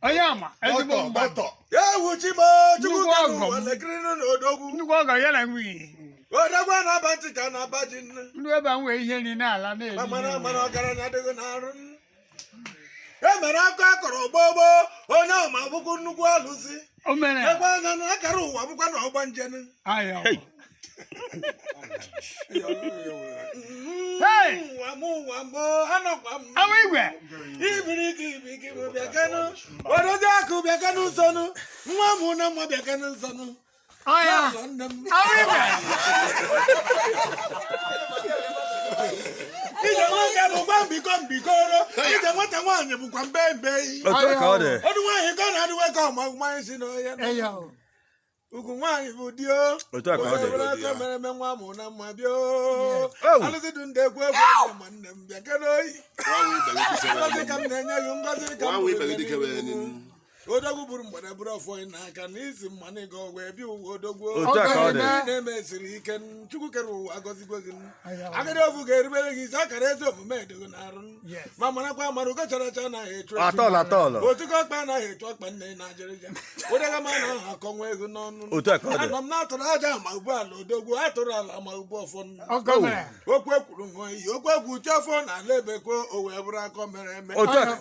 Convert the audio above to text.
Onye ama ezigbo mmadụ. Ewu chimo Chukwu Nnukwu kere ọgọ m. ụwa lekirinu na odogwu. Nnukwu ọgọ ya na nwunye. Odogwu a na-aba ntị ka a na-aba ji nne. Ndị ebe a nwee ihe nri n'ala na-eri. Ma mara mara ọgaranya adịghị n'arụ. E mere akụ akọrọ gboo gboo onye ọma bụkwa nnukwu alụsị. O mere. Ekwe anya na akara ụwa bụkwa na ọgba njenu. Ayọ. Hey! Ụwa m ụwa m anọkwa m. Awa igwe. Ibiriki ibiriki bụ bịakanụ. Odozi akụ bịakanụ nsọnụ. Nwa m na nwa bịakanụ nsọnụ. Ọya. N'ụlọ nne m. Awa igwe. Ije nwoke bụkwa mbikọ mbikọrọ. Ije nwata nwaanyị bụkwa mbe mbe. Otu a ka ọ dị. Ọdụ nwaanyị ka ọ na-adịwe ka ọma nwaanyị si n'ọhịa. Eyo. Ugwu nwaanyị bụ di o. Otu a ka ọ dị. Onye aka mere eme nwa mụ na mma bịa o. Oh. Alụsị dị ndị ekwu ekwu onye ma nne m bịa kedu oyi. Ngọzi ka m na-enye gị, ngọzi ka m na-enye gị. Odogwu buru mgbada buru ọfọ ị n'aka na isi mma na ịga ọgwụ ebi ụwa odogwu. Otu a ka ọ dị. Ndị na-eme siri ike, Chukwu kere ụwa agọzigwo gị. Agadi ofu ga-erubere gị isi, akara ezi omume edịghị n'arụ. Yes. Ma marakwa amara ugo chara acha anaghị echu echu. Atọl atọl. Otuko ọkpa anaghị echu ọkpa nne na ajịrịja. Ụdịga ma na aha akọ nwa ego n'ọnụ. Otu a ka ọ dị. Anọ m na-atụrụ aja ma ugbu ala odogwu atụrụ ala ma ugbu ọfọ. Ọgọ mere. Okwu ekwuru ṅụọ iyi, okwu ekwu uche ọfọ na ala ebekwe o wee bụrụ akọ mere eme. Otu a ka.